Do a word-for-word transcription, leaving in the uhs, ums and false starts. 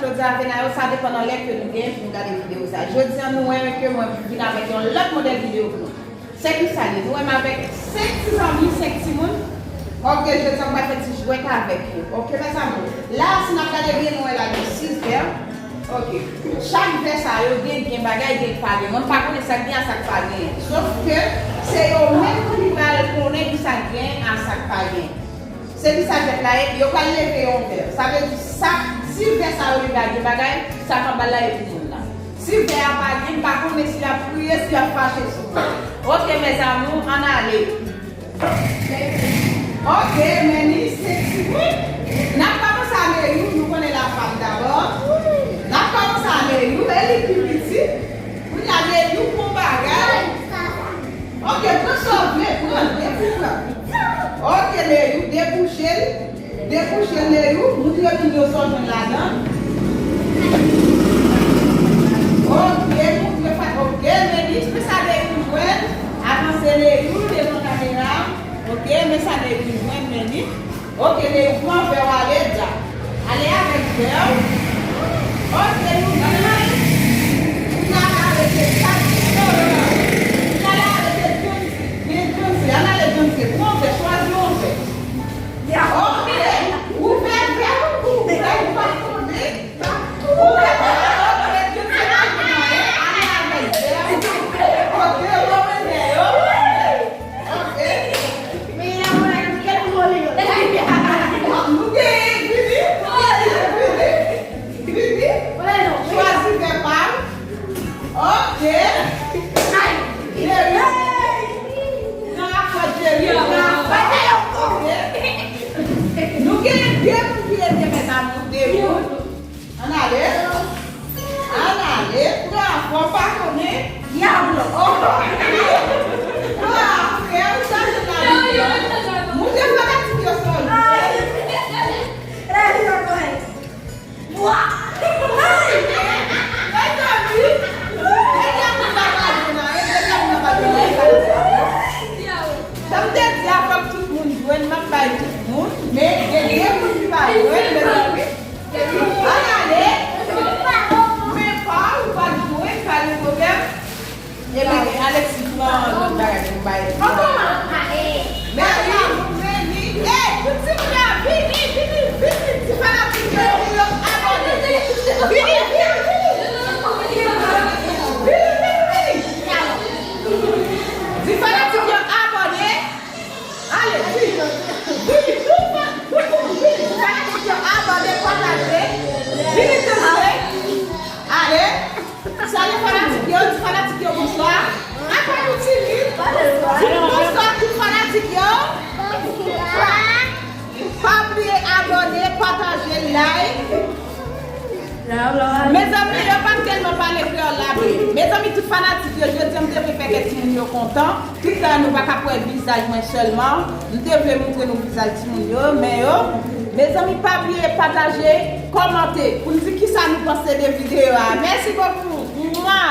Jodi a, vena yo, sa depann nan lè ke nou gen pou nou gade videyo sa. Jodi a, nou wè ke mwen vin avèk yon lòt modèl videyo pou nou. Se ki sa li ye? Nou wè m avèk senk ti zanmi, senk timoun. Ok, jodi a, m pral fè ti jwèt avèk yo. Ok, mezanmi. La, si n ap gade byen, nou wè la gen sis vè. Ok. Chak vè sa yo gen, gen bagay, gen pa gen. Mwen, m pa konnen sa k gen a sa k pa gen. Sof ke se yo menm ki pral konnen ki sa k gen a sa k pa gen. Se ki sa k fèt la ye, yo pral leve yon vè. Sa vle di sa, si vè sa yo leve a gen bagay, sa k anba l la ye pou moun la. Si vè a pa gen, m pa konnen si l ap kriye, si l ap fache sou mwen. Ok, mes amours, ann ale. Ok, men ni se ti wi. N ap kòmanse a Neyou, nou konnen la femme d'abord. N ap kòmanse a Neyou, e li ki piti. Kounye a Neyou bon bagay. Ok, pran sa w vle, pran, debouche. Ok, Neyou, debouche l. Debouche l, Neyou, moutre moun yo sa w jwenn ladan. Ok, moutre fa-, ok, men li, men sa Neyou jwenn. Avanse Neyou devan kamera. Ok, men sa Neyou jwenn, men li. Ok, Neyou, pran vè w ale, dja. Ale avèk vè w. Ok, nou gen. Kounye a n a rete kat. Kounye a n a rete Johnson. Gen Johnson. Ann ale Johnson. Pran vè, chwazi yon vè. Ok. Ouvè vè w, ouvè, ou pa konnen. Ouvè vè w, ok, Johnson pa konnen anyen. Ale avèk vè w. Ok, ou wè vè yo. Ok. Nou gen Vini. Vini. Vini. Chwazi vè pa w. Ok. Jerry. Pran afè Jerry. Pran afè. Ok. Nou gen de moun ki rete, mes amours, de moun. Ann ale. Ann ale. Pran afè w pa konnen. Diablo. Oh. Pran afè w, sa se la. Moutre fanatik yo sa w jwenn. Mezanmi. Mezanmi, mezanmi, mezanmi. Sa m te di a, fòk tout moun jwenn, m ap bay tout moun, men gen de moun ki pa jwenn, mezanmi. Ann ale. Men pa, ou pa jwenn, pa gen pwoblèm. Ebyen, Alexis pran lòt bagay pou m bay. Meni, meni. Ey, tout timoun yo, vini, vini, vini. Di fanatik yo pou yo abòne. Vini, vini, vini. Vini, vini, vini. Di fanatik yo abòne. Ale, vini. Vini, tout fan-, tout moun vini. Fanatik yo abòne, pataje. Vini, tout moun. Ale. Salye fanatik yo, di fanatik yo bonswa. Apa nou timid? Di bonswa tout fanatik yo. Pa bliye abòne, pataje, like. Mezanmi, yo pa m tèlman pale kreyòl la byen. Mezanmi, tout fanatik yo, jodi a m te vle fè kè timoun yo kontan. Tout tan nou pa ka wè vizaj mwen sèlman. M te vle moutre nou vizaj timoun yo, men yo. Mezanmi, pa bliye pataje, kòmante, pou n di kisa nou panse de videyo a. Mèsi bokou. Mwa.